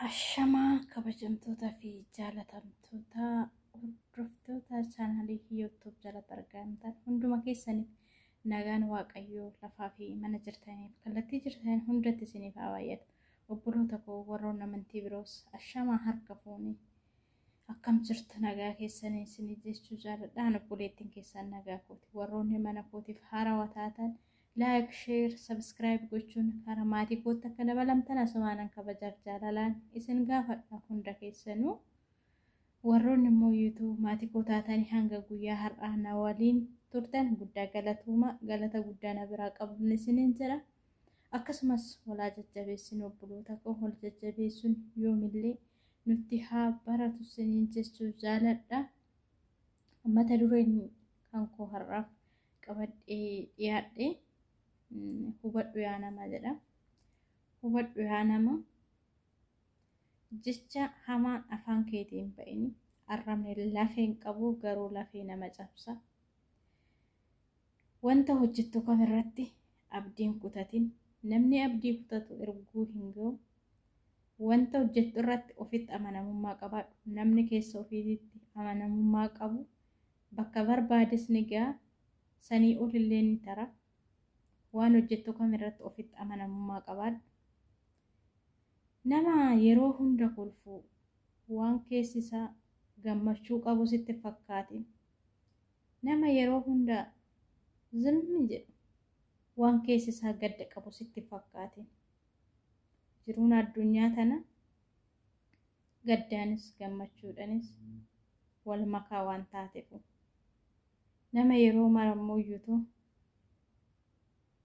Ashamaa kabajamtootaa fi jaalatamtoota hordoftoota chaanaalii YouTube jalatti argamtan hunduma keessaniif nagaan Waaqayyoo lafaa fi mana jirtaniif kallattii jirtan hundatti isiniif haa baay'atu. Obboloota koo warroon amantii biroos ashamaa harka fuunii akkam jirtu nagaa keessanii isinii jechuu jaaladhaan obboleettiin keessan nagaa kooti. Warroonni mana kootiif haarawaa taatan like, share, subscribe gochuun karaa maatii kootti akka dabalamtan asumaanan kabajaaf jaalalaan isin gaafadha hunda keessanuu. Warroonni immoo YouTube maatii koo taatanii hanga guyyaa har'aa na waliin turtan guddaa galatooma galata guddaa na biraa qabdu isiniin jedha. Akkasumas walaa jajjabeessinu obboloota koo wal jajjabeessuun yoomillee nutti haa baratu isiniin jechuu jaaladha. Mata dureen kan koo har'aaf qabadhee dhiyaadhe hubadhu yaa nama jedha. Hubadhu yaa nama jecha hamaan afaan keetiin ba'ini arrabni lafee hin qabu garuu lafee nama cabsa. Wanta hojjettu kamirratti abdiin kutatin namni abdii kutatu erguu hin ga'u. Wanta hojjettu irratti ofitti amanamummaa qabaadhu. Namni keessa ofiitti amanamummaa qabu bakka barbaades ni ga'a. Sanii olillee ni tara. Waan hojjettu kamirratti ofitti amanamummaa qabaadhu. Nama yeroo hunda kolfu waan keessi isaa gammachuu qabu sitti fakkaatin. Nama yeroo hunda zimmi jedhu waan keessi isaa gadda qabu sitti fakkaatin. Jiruun addunyaa tana gaddaanis gammachuudhanis wal makaa waan taateef. Nama yeroo marammoo iyyuutu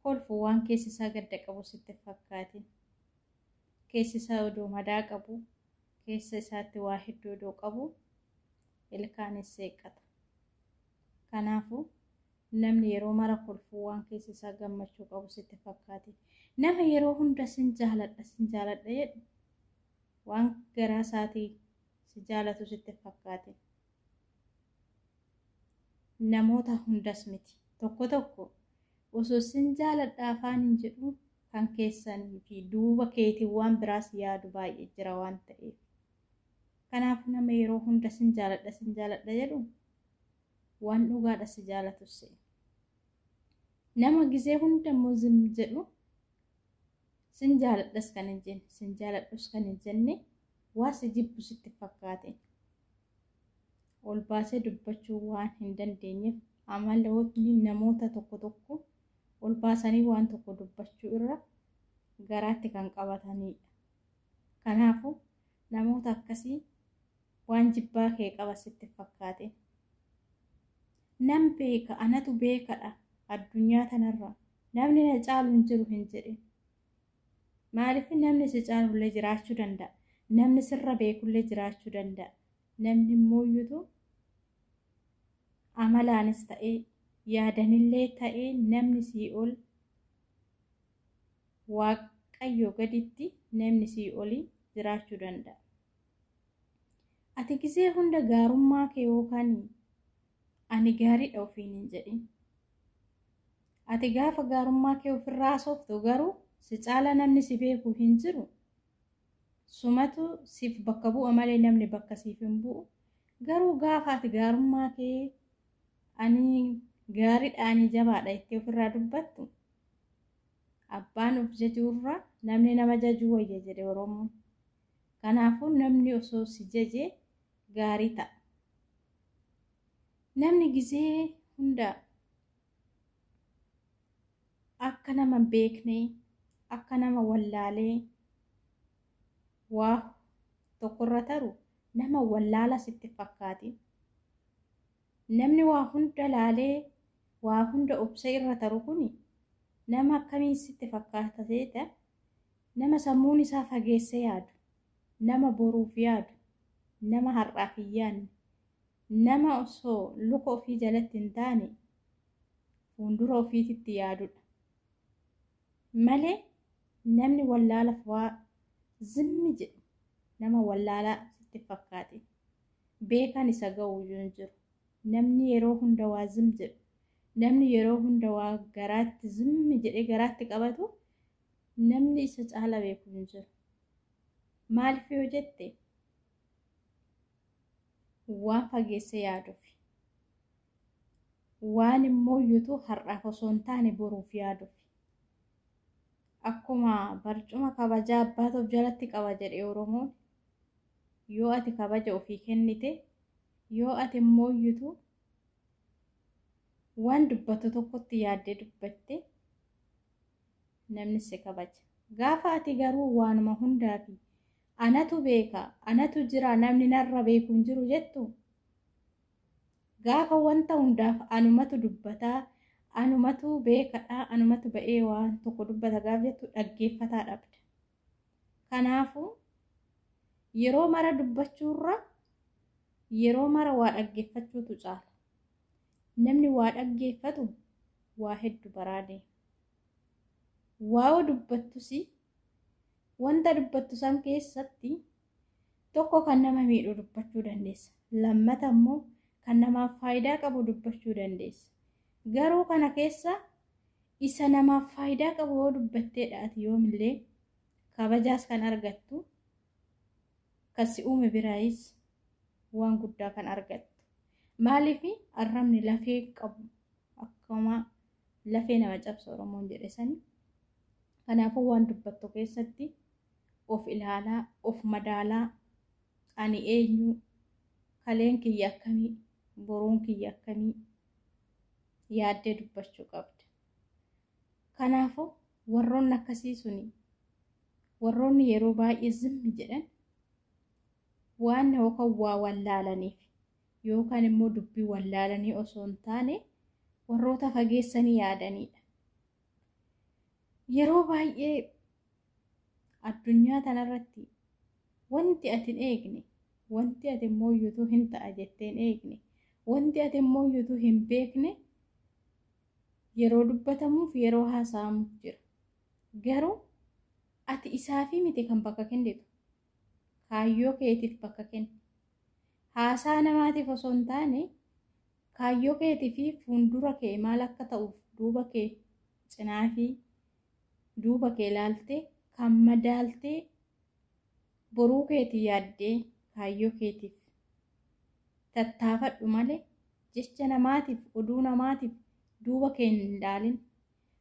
kolfu waan keessi isaa gadda qabu sitti fakkaatin. Keessi isaa odoo madaa qabu, keessa isaatti waa hedduu odoo qabu ilkaanis seeqqata. Kanaafuu namni yeroo mara kolfu waan keessa isaa gammachuu qabu sitti fakkaatin. Nama yeroo hunda sin jaaladha sin jaaladha jedhu waan garaa isaatii si jaalatu sitti fakkaatin. Namoota hundas miti. Tokko tokko osoo sin jaaladha afaan hin jedhu kan keessanii fi duuba keetiin waan biraas yaadu baay'ee jira waan ta'eef. Kanaaf nama yeroo hunda sin jaaladha sin jaaladha jedhu waan dhugaadha si jaalatu se'e. Nama gizee hunda immoo zim jedhu sin jaaladhas kan hin jenne sin jaaladhus kan hin jenne waa si jibbu sitti fakkaate. Ol baasee dubbachuu waan hin dandeenyeef amalootni namoota tokko tokko ol baasanii waan tokko dubbachuu irra garaatti kan qabatanidha. Kanaafuu namoota akkasii waan jibbaa kee qaba sitti fakkaate. Nan beeka anatu beekadha addunyaa tanarra namni na caalu hin jiru hin jedhin. Maaliif namni si caalullee jiraachuu danda'a. Namni sirra beekullee jiraachuu danda'a. Namni immoo iyyuutu amalaanis ta'ee yaadanillee ta'ee namni sii ol Waaqayyo gaditti namni sii olii jiraachuu danda'a. Ati gizee hunda gaarummaa kee yookaan ani gaariidha ofiin hin jedhin. Ati gaafa gaarummaa kee ofirraa haasoftu garuu si caalaa namni si beeku hin jiru. Sumatu siif bakka bu'a malee namni bakka siif hin bu'u. Garuu gaafa ati gaarummaa kee ani gaariidha ani jabaadha jettee ofirraa dubbattu abbaan of jajuurra namni nama jajuu wayya jedhe Oromoon. Kanaafuu namni osoo si jaje gaarii ta'a. Namni gizee hunda akka nama hin beekne akka nama wallaalee waa tokkorra taru nama wallaala sitti fakkaatin. Namni waa hunda laalee waa hunda obsee irra taru kuni nama akkamii sitti fakkaata seeta? Nama sammuun isaa fageessee yaadu, nama boruuf yaadu, nama har'aaf hin yaadne, nama osoo luka ofii jalatti hin taane fuuldura ofiititti yaadudha. Malee namni wallaalaaf waa zimmi jedhu nama wallaalaa sitti fakkaate. Beekaan isa ga'u hin jiru. Namni yeroo hunda waa zim jedhu, namni yeroo hunda waa garaatti zimmi jedhee garaatti qabatu namni isa caala beeku hin jiru. Maaliif yoo jette waan fageessee yaaduuf, waan immoo iyyuutu har'aaf osoo hin taane boruuf yaaduuf. Akkuma barcuma kabajaa abbaatu of jalatti qaba jedhe Oromoon, yoo ati kabaja ofii kennite, yoo ati immoo iyyuutu waan dubbattu tokkotti yaaddee dubbatte, namni si kabaja. Gaafa ati garuu waanuma hundaafi anatu beeka, anatu jira, namni narra beeku hin jiru jettu, gaafa wanta hundaaf anumatu dubbataa, anumatu beekadha, anumatu ba'ee waan tokko dubbata gaafa jettu, dhaggeeffataa dhabda. Kanaafuu yeroo mara dubbachuurra yeroo mara waa dhaggeeffachuutu caala. Namni waa dhaggeeffatu waa hedduu baraa deema. Waa dubbattus wanta dubbattu san keessatti tokko kan nama miidhu dubbachuu dandeessa. Lammata immoo kan namaaf faayidaa qabu dubbachuu dandeessa. Garuu kana keessa isa namaaf faayidaa qabu yoo dubbatteedha ati yoomillee kabajaas kan argattu, kan si uume biraayis waan guddaa kan argattu. Maaliif arrabni lafee qabu akkuma lafee nama cabsa Oromoon jedhe sani. Kanaafuu waan dubbattu keessatti of ilaalaa, of madaalaa, ani eenyu, kaleen kiyya akkamii, boruun kiyya akkamii yaaddee dubbachuu qabda. Kanaafuu warroonni akkasii suni, warroonni yeroo baay'ee zimmi jedhan, waan yookaan waa wallaalaniif yookaan immoo dubbii wallaalanii osoo hin taane warroota fageessanii yaadanidha. Yeroo baay'ee addunyaa tanarratti wanti ati hin eegne, wanti ati immoo iyyuutuu hin ta'a jettee hin eegne, wanti ati immoo iyyuutuu hin beekne yeroo dubbatamuuf yeroo haasa'amuuf jira. Garuu ati isaafii miti kan bakka kennitu, kaayyoo keetiif bakka kenni. Haasaa namaatiif osoo hin taane kaayyoo keetii fi fuuldura kee maal akka ta'uuf duuba kee cinaa fi duuba kee ilaaltee kan madaaltee boruu keetii yaaddee kaayyoo keetiif tattaafadhu malee jecha namaatiif, oduu namaatiif duuba kee hin ilaalin.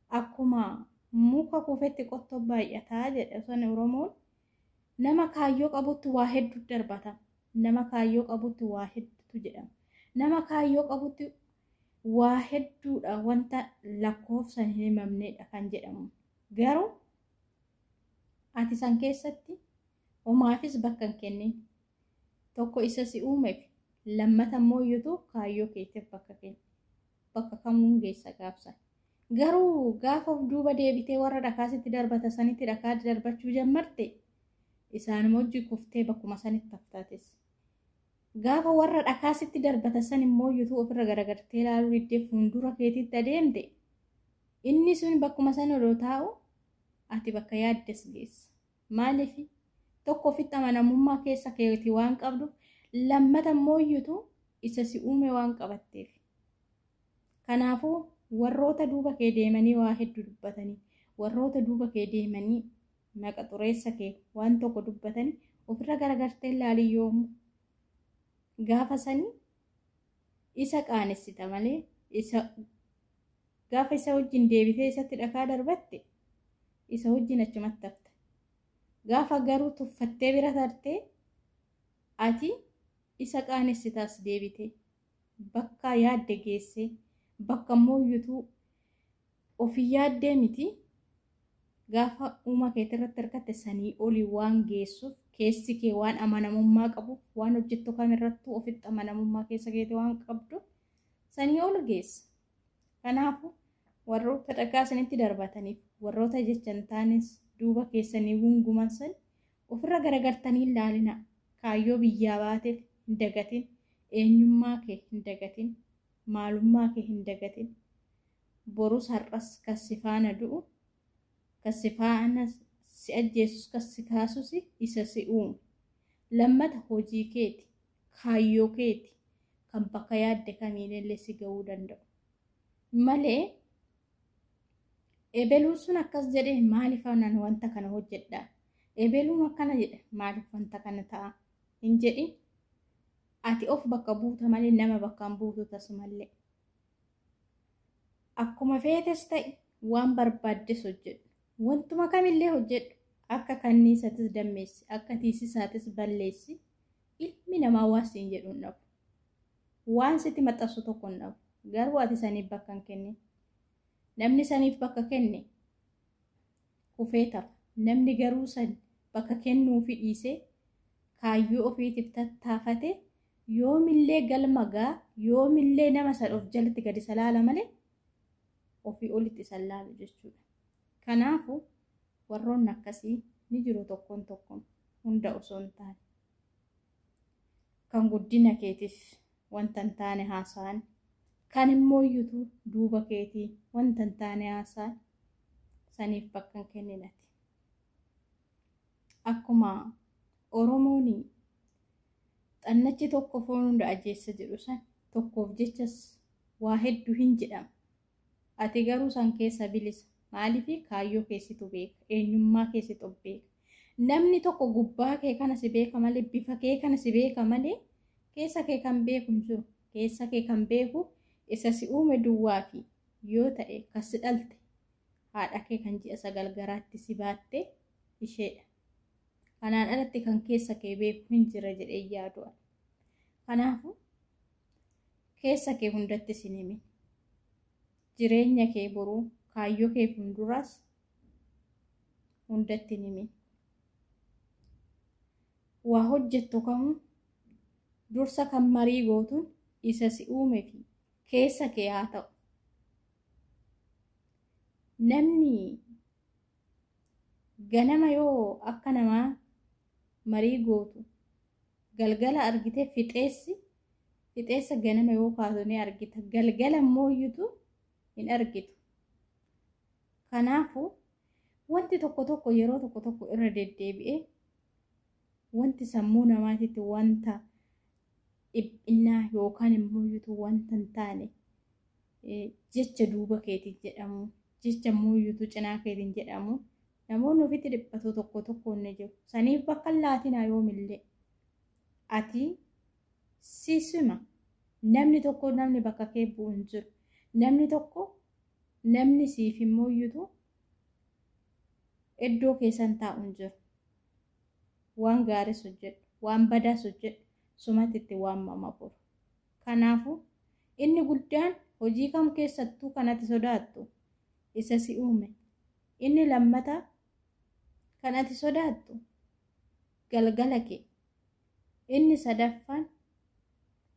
Akkuma muka kufetti qottoo baay'ataa jedhe sana Oromoon, nama kaayyoo qabutti waa hedduu darbata. Nama kaayyoo qabutti waa hedduutu jedhama. Nama kaayyoo qabutti waa hedduudha, wanta lakkoofsan hin himamnedha kan jedhamu. Garuu ati san keessatti homaafis bakka hin kennin. Tokko isa si uumeef, lammata immoo iyyuutu kaayyoo keetiif bakka kenni. Bakka kamuun geessa gaafsan. Garuu gaafa of duuba deebitee warra dhakaa sitti darbata sanitti dhakaa darbachuu jammarte, isaanuma hojii kuftee bakkuma sanitti haftaates. Gaafa warra dhakaa sitti darbata san immoo iyyuutu ofirra garagartee ilaaluu diddee fuuldura keetitti adeemte, inni sun bakkuma sana odoo taa'u ati bakka yaaddes geessa. Maaliif? Tokko ofitti amanamummaa keessa keetii waan qabduuf, lammata immoo iyyuutu isa si uume waan qabatteef. Kanaafuu warroota duuba kee deemanii waa hedduu dubbatanii, warroota duuba kee deemanii maqa xureessa kee waan tokko dubbatanii ofirra garagartee ilaalii yoomu. Gaafa sanii isa qaanessita malee isa gaafa isa wajjin deebitee isatti dhakaa darbatte isa wajjin achumatti hafta. Gaafa garuu tuffattee bira tartee ati isa qaanessitaas deebitee bakka yaadde geessee, bakka immoo iyyuutuu ofii yaaddee miti, gaafa uuma keetirratti hirkatte sanii olii waan geessuuf, keessi kee waan amanamummaa qabuuf, waan hojjettu kamirrattuu ofitti amanamummaa keessa keetii waan qabdu sanii ol geessa. Kanaafuu warroota dhagaa isinitti darbataniif, warroota jecha hin taanes duuba keessanii gunguman san ofirra garagartanii ilaalina. Kaayyoo biyyaa baateef hin dagatin, eenyummaa kee hin dagatin, maalummaa kee hin dagatin. Borus har'as kan si faana du'u, kan si faana si ajjeesus, kan si kaasus isa si uume. Lammata hojii keeti, kaayyoo keeti kan bakka yaadde kamiinillee si ga'uu danda'u. Malee ebeluun sun akkas jedhee maaliif anan wanta kana hojjedha? Ebeluun akkana jedhe maaliif wanta kana ta'a hin jedhin. Ati of bakka buuta malee nama bakka hin buutu tasumallee. Akkuma feetes ta'e waan barbaaddes hojjedhu. Wantuma kamillee hojjedhu. Akka kanniisatis dammeessi, akka tiisisaatis balleessi. Ilmi namaa waan siin jedhu hin dhabu. Waan sitti maxxansu tokko hin dhabu. Garuu ati saniif bakka hin kennin. Namni saniif bakka kenne kufee tafa. Namni garuu san bakka kennuufi dhiisee kaayyoo ofiitiif tattaafate yoomillee galma gaa, yoomillee nama san of jalatti gadi isa laala malee ofii olitti isa laalu jechuudha. Kanaafuu warroonni akkasii ni jiru tokkoon tokkoon hunda osoo hin taane. Kan guddina keetiif wanta hin taane haasa'an, kan immoo iyyutu duuba keetii wanta hin taane haasa'an saniif bakka hin kenninati. Akkuma Oromoon xannachi tokko foon hunda ajjeessa jedhu san tokkoof jechas waa hedduu hin jedhama. Ati garuu san keessa bilisa. Maaliif kaayyoo keessitu beeka, eenyummaa keessitu of beeka. Namni tokko gubbaa kee kana si beeka malee, bifa kee kana si beeka malee keessa kee kan beeku hin jiru. Keessa kee kan beeku isa si uume duwwaa fi yoo ta'e kan si dhalte haadha kee kan ji'a 9 garaatti si baatte isheedha. Kanaan alatti kan keessa kee beeku hin jira jedhee yaadu. Kanaafuu keessa kee hundatti sin himin. Jireenya kee boruu kaayyoo kee fuulduraas hundatti hin himin. Waa hojjettu kamuu dursa kan marii gootuun isa si uume fi keessa kee haa ta'u. Namni ganama yoo akka namaa marii gootu galgala argite fixeessa ganama yoo kaatu ni argita. Galgala immoo iyyutu hin argitu. Kanaafuu wanti tokko tokko yeroo tokko tokko irra deddeebi'ee wanti sammuu namaatitti wanta dhiphinnaa yookaan immoo iyyutu wanta hin taane jecha duuba keetiin jedhamu, jecha immoo iyyutu cinaa keetiin jedhamu namoonni ofitti dhiphatu tokko tokko ni jiru. Saniif bakka hin laatinaa yoomillee. Ati sisuma namni tokko namni bakka kee bu'u hin jiru. Namni tokko namni siif immoo iyyutu iddoo keessan taa'u hin jiru. Waan gaariis hojjedhu, waan badaas hojjedhu sumatti itti waamama boru. Kanaafuu inni guddaan hojii kam keessattuu kan ati sodaattu isa si uume. Inni lammataa kan ati sodaattu galgala kee. Inni sadaffaan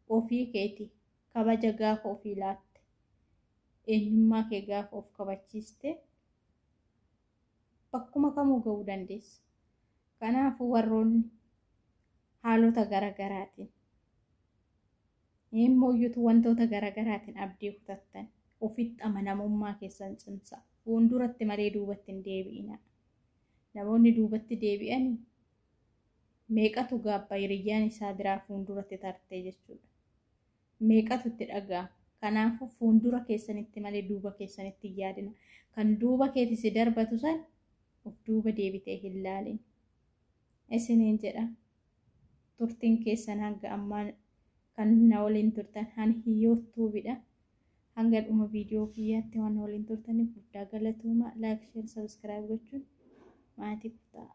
ofii keeti kabaja gaafa ofii laatte, eenyummaa kee gaafa of kabachiiste bakkuma kamuu ga'uu dandeessa. Kanaafuu warroonni haalota garaagaraatiin immoo iyyutu wantoota garaagaraatiin abdii kutattan ofitti amanamummaa keessan cimsaa. Fuulduratti malee duubatti hin deebi'ina. Namoonni duubatti deebi'an meeqatu gaabba hiriyyaan isaa biraa fuulduratti tartee jechuudha. Meeqatu itti dhaga'ama. Kanaafuu fuuldura keessanitti malee duuba keessanitti hin yaadina. Kan duuba keetti si darbatu san of duuba deebitee hin laalin. Isiniin jedha. Turtiin keessan hanga ammaa kan na waliin turtan ani Hiyyootuubidha. Hanga dhuma viidiyoo kiyyaatti waan na waliin turtaniif guddaa galatooma. Like, share, subscribe gochuun maatii kutaa.